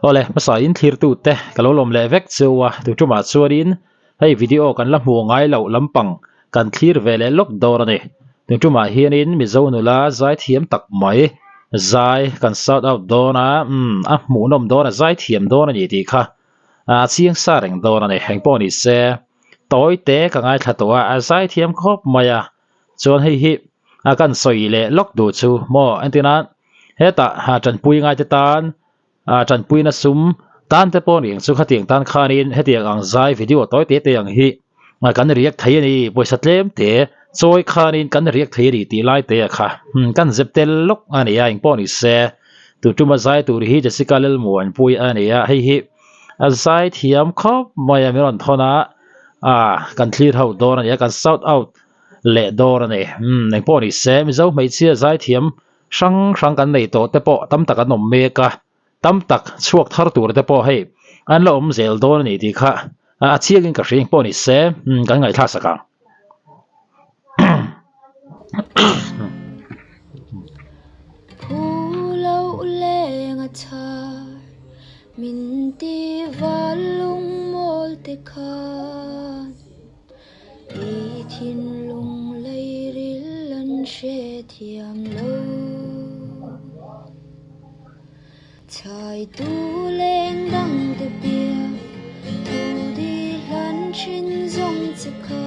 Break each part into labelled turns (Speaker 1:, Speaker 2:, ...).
Speaker 1: Awle, hmasa in thlirtute ka lo lawm leh vek cheu a, tu tumah chuanin hei video kan la hmuh ngai loh lampang kan thlir ve leh lawk dawn a ni. Tu tumah hianin Mizo nula zaithiam tak mai zai kan shout out dawn a, umm a hmuhnawm dawn a, zaithiam dawn a ni tih kha a chiang sa reng dawn a ni. Engpawh ni se, tawi te ka ngaithla tawh a, a zaithiam khawp mai a. Chuan hei hi a kan sawi leh lawk duh chu maw entirna hetah ha tanpui ngai te tan ah tanpuina sum tan te pawh eng chu khatiang tan khanin hetiang ang zai video tawi te te ang hi kan react thei a ni pawisa tlem te chawi khanin kan react thei a ni tih lai te a kha kan zep tel lawk a ni a engpawh ni se tu tuma zai tur hi Jessica Lalmuanpuii a ni a hei hi a zai thiam khawp mai a min rawn thawn a ah kan thlir ho dawn a ni a kan shout out leh dawn a ni. Umm engpawh ni se Mizo hmeichhia zaithiam hrang hrang kan nei tawh te pawh tam tak an awm mek a, tam tak chhuak thar tur te pawh hei an la awm zel dawn a ni tih kha a chiang in ka hria engpawh ni se umm kan ngaihthlak sak ang.
Speaker 2: Phu loh leng a chhar min ti val lungmawl te khan. I thinlung leiril an hrethiam lo. Chhaitu leng dang te piak thu di hlan thin zawng che kha.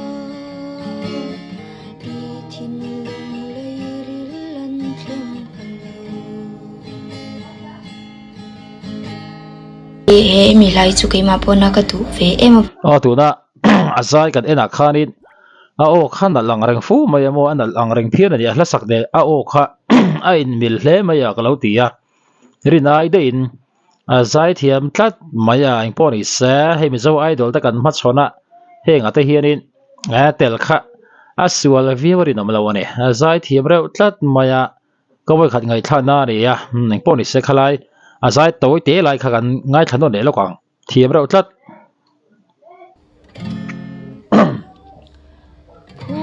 Speaker 2: I thinlung leiril an thleng pha lo.
Speaker 3: He mi hlai chu keimah pawna ka duh ve em a.
Speaker 1: Aw tuna a zai kan enah khanin a aw kha nalh ang reng fu mai a maw a nalh ang reng phian a ni a hlasak nen a aw kha a inmil hle mai a ka lo ti a rinai deuhin a zai thiam tlat mai a engpawh ni se hei Mizo Idol te kan hmachhawn a heng ah te hianin tel kha a sual viau a rinawm lo a ni a zai thiam reuh tlat mai a ka vawikhat ngaihthlakna a ni a engpawh ni se khalai a zai tawi te lai kha kan ngaithla nawn leh lawk ang. Thiam reuh tlat.
Speaker 2: Phu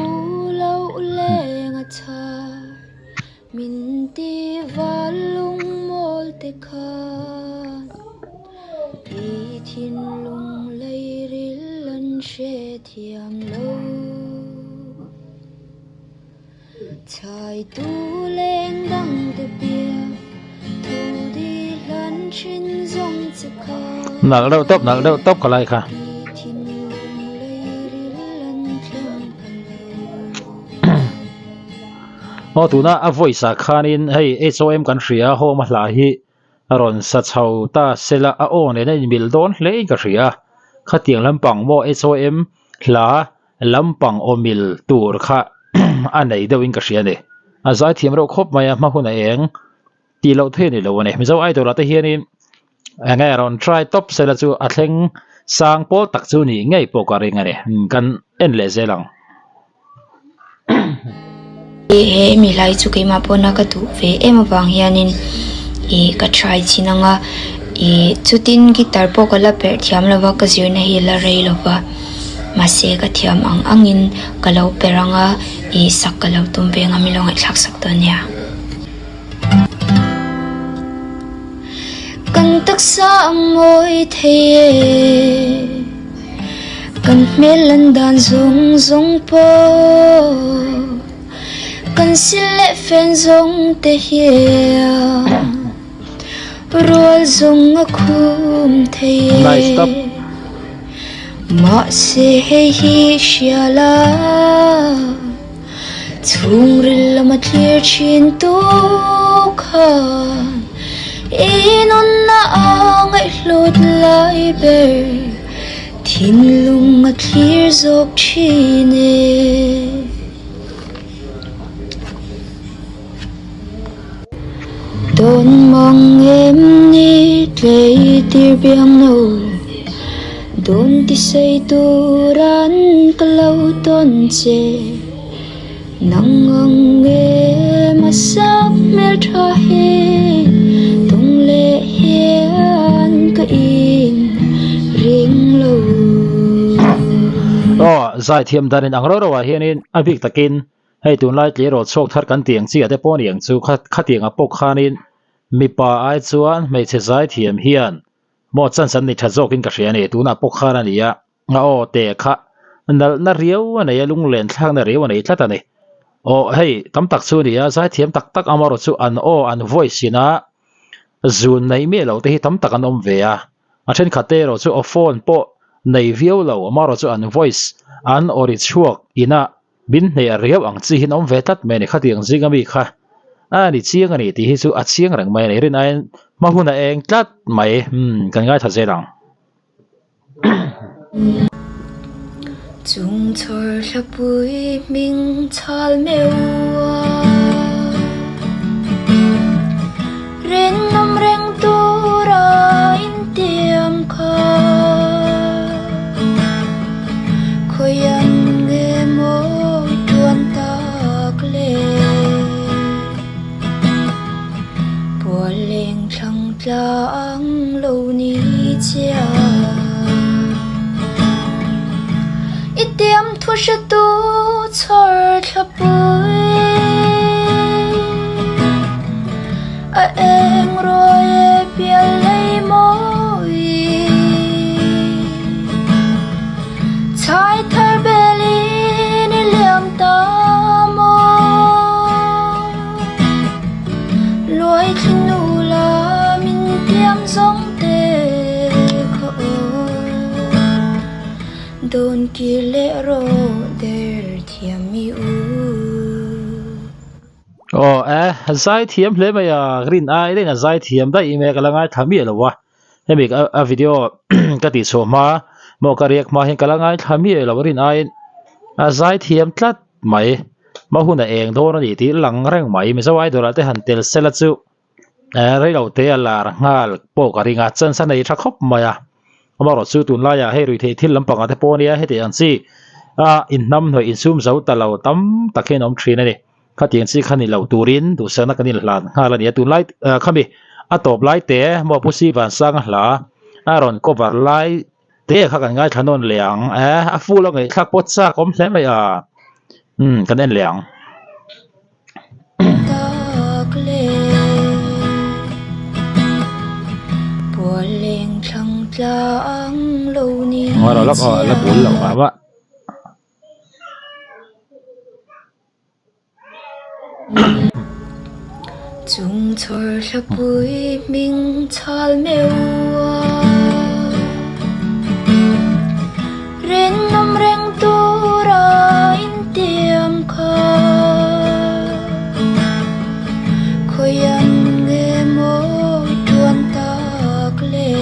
Speaker 2: loh leng a chhar min ti val lungmawl te khan i thinlung leiril an hrethiam lo. Chhaitu leng dang te piak thu di hlan thin zawng che kha.
Speaker 1: Nalh deuh tawp nalh deuh tawp ka lai kha.
Speaker 2: I thinlung leiril an thleng pha lo.
Speaker 1: Aw tuna a voice ah khanin hei HOM kan hria a home a hla hi a rawn sa chho ta sela a aw nen a inmil dawn hle in ka hria khatiang lampang maw HOM hla Lampang awmil tur kha a nei deuhin ka hria a ni. A zaithiam reuh khawp mai a, hma hun a eng tih loh thei a ni lo a ni. Mizo Idol ah te hianin eng nge rawn try tawp sela chu a thleng sang pawl tak chu nih ngei pawh ka ring a ni. Kan en leh zel ang.
Speaker 3: He mi hlai chu keimah pawna ka duh ve em avang hianin ih ka try chin ang a ih chutin guitar pawh ka la perh thiam lo va ka zirna hi la rei lo va mahse ka thiam ang angin ka lo perh ang a ih sak ka lo tum ve ang a min lo ngaihthlak sak dawn nia.
Speaker 2: Kan taksa ang mawi thei e. Kan hmel lan dan zawng zawng pawh Kan sil leh fen zawng te hian Rual zawng a khum thei e Mahse hei hi hria la Chhungril lama thlir thin tu khan I nunna a ngaihhlut lai ber Thinlung a thlir zawk thin e. Dawn mang em ni tlei tir biang no Dawn ti sei tur an ka lo tawn che Nang ang em a sak hmel tha hi Tung leh hian ka in ring lo.
Speaker 1: Aw zaithiam dan in ang rau rau ah hianin a bik takin Hei tunlai tleirawl chhuak thar kan tih ang chi ah te pawh a ni ang chu kha khatiang ah pawh khanin mipa ai chuan hmeichhe zaithiam hian. Maw chance an nei tha zawkin ka hria a ni. Tunah pawh khan a ni a, a aw te kha nalhna riau a nei a, lunglen thlakna riau a nei tlat a ni. Aw hei tam tak chu a ni a, zaithiam tak tak amaherawh chu an aw an voice ina zun nei miah lo te hi tam tak an awm ve a. A thenkhat te erawh chu aw phone pawh nei viau lo amaherawh chu an voice an aw ri chhuak ina Min hneh riau ang chi hian awm ve tlat mai a ni. Khatiang zinga mi kha a ni chiang a ni tih hi chu a chiang reng mai a ni. Rin aiin hma hun a eng tlat mai. Umm kan ngaithla zel ang.
Speaker 2: Chung chhawr thlapui hming chhal meuh a, rinawm reng tura intiam kha. Khawian nge maw i tuan tak le? Pual leng thlang tlang lo ni chia. I tiam thu hre tu chhawr thla pui. A eng ruai e pial lei mawi. Chhai thar belin i liam ta maw? Luai thli nu la min tiam zawng te kha aw. Dawn kir leh rawh der thiam mi u.
Speaker 1: Aw e, zaithiam hle mai a, rin ai daih in a zaithiam daih mai a, ka la ngaithla miah lo a. Hemi a video ka tih chhuah hma maw ka riak hma hian ka la ngaithla miah lo a rin aiin a zaithiam tlat mai hma hun a eng dawn a ni tih lang reng mai Mizo Idol ah te han tel sela chu eh reilo te a lar nghal pawh ka ring a chance a nei tha khawp mai a amaherawh chu tunlaiah hei ruihtheih thil lampang ah te pawh ania heti ang chi a inhnam hnawih insum zo ta lo tam tak hian a awm thin a ni. Khatiang chi kha ni lo turin duhsakna kan inhlan nghal a ni a, tunlai khami a tawp lai te maw Pu Si Vansanga hla a rawn cover lai te kha kan ngaithla nawn leh ang e, a full a ngaihthlak pawh chak awm hle mai a, umm kan en leh ang.
Speaker 2: Tak leh pual leng thlang tlang lo ni
Speaker 1: Ngaw lak aw la bul loh mah mah.
Speaker 2: Chung chhawr thlapui hming chhal meuh a, rinawm reng tura intiam kha. Khawian nge maw i tuan tak le?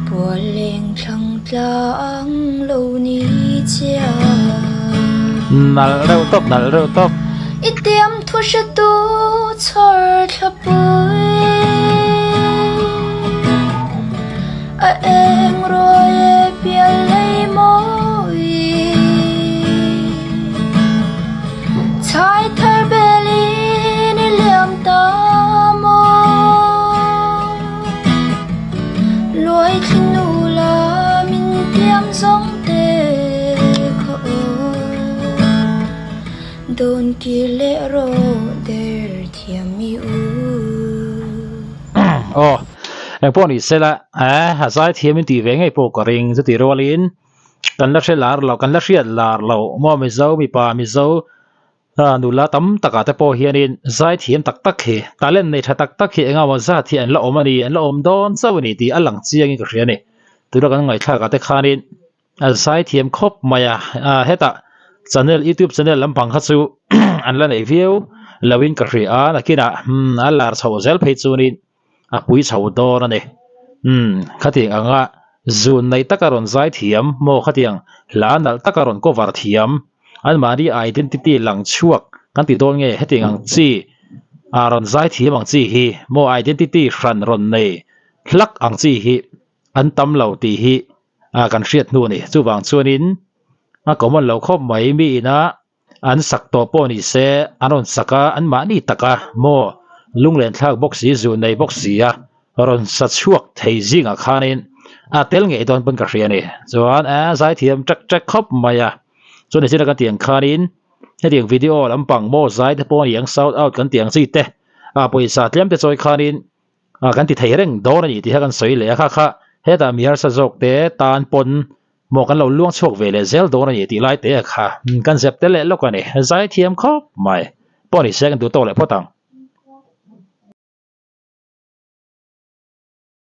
Speaker 2: Pual leng thlang tlang lo ni chia.
Speaker 1: Nalh reuh tawp, nalh reuh tawp.
Speaker 2: I tiam thu hre tu chhawr thlapui. A eng ruai e pial lei mawi. Chhai thar belin i liam ta maw? Luai thli nu la min tiam zawng te kha aw. Dawn kir leh rawh der thiam mi u.
Speaker 1: Aw, engpawh ni sela, a zaithiam in tih ve ngei pawh ka ring chutih rualin. Kan la hre lar lo, kan la hriat lar lo maw Mizo mipa Mizo nula tam takah te pawh hianin zaithiam tak tak hi talent nei tha tak tak hi eng emaw zat hi an la awm a ni, an la awm dawn chauh a ni tih a lang chiangin ka hria a ni. Tuna kan ngaihthlakah te khanin a zaithiam khawp mai a, hetah channel youtube channel lampang kha chu an la nei viau loin ka hria a, nakinah a lar chhoh zel phei chuanin a pui chho dawn a ni. Umm, khatiang anga zun nei taka rawn zai thiam maw khatiang hla nalh taka rawn cover thiam anmahni identity lang chhuak kan ti dawn nge hetiang ang chi ah rawn zai thiam ang chi hi maw identity hran rawn nei hlak ang chi hi an tam lo tih hi ah kan hriat hnu a ni. Chuvang chuanin a common lo khawp mai mi ina An sak tawh pawh ni se, an rawn sak a, an mahni taka maw lunglen thlak bawk si, zu nei bawk si a rawn sa chhuak thei zingah khanin a tel ngei dawn pawn ka hria a ni. Chuan a zaithiam ṭek ṭek khawp mai a, chuan nichina kan tih ang khanin hetiang video lampang maw zai te pawh a ni ang, shout out kan tih ang chi te, a pawisa tlem te chawi khanin. Kan ti thei reng dawn a ni tih kha kan sawi leh a, kha kha hetah mi harsa zawk te tan pawn maw kan lo luang chhuak ve leh zel dawn a ni tih lai te kha kan zep tel leh lawk a ni. Zaithiam khawp mai. Pawh ni se kan duh tawk leh phawt ang.